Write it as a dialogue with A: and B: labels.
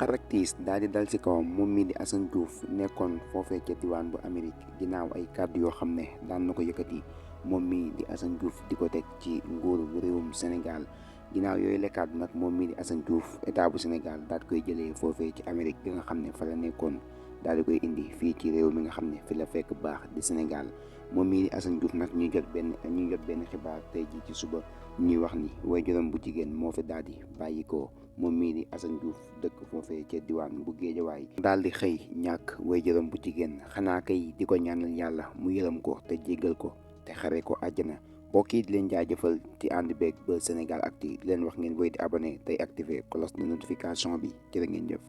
A: naqar ak tiis daal di dal ci kawam moom mii di Assane Diouf nekkoon foofee ca diwaan bu Amérique ginnaaw ay kàddu yoo xam ne daan na ko yëkkati moom mii di Assane Diouf di ko teg ci nguuru bu réewum Sénégal ginnaaw yooyu la kàddu nag moom mii di Assane Diouf état bu Sénégal daal di koy jëlee foofee ci Amérique bi nga xam ne fa la nekkoon daal di koy indi fii ci réew mi nga xam ne fi la fekk baax di Sénégal moom mii di Assane Diouf nag ñuy jot benn xibaar tey jii ci suba ñuy wax ni waajuram bu jigéen moo fi daal di bàyyi ko moom mii di Assane Diouf dëkk foofee ca diwaan bu Géejawaay daal di xëy ñàkk waajuram bu jigéen xanaa kay di ko ñaanal yàlla mu yërëm ko te jéggal ko te xare ko àjjana mbokk yi di leen jaajëfal ci ànd beeg ba Sénégalactu di leen wax ngeen wéy di abonné tey activer cloche de notification bi jërë ngeen jëf.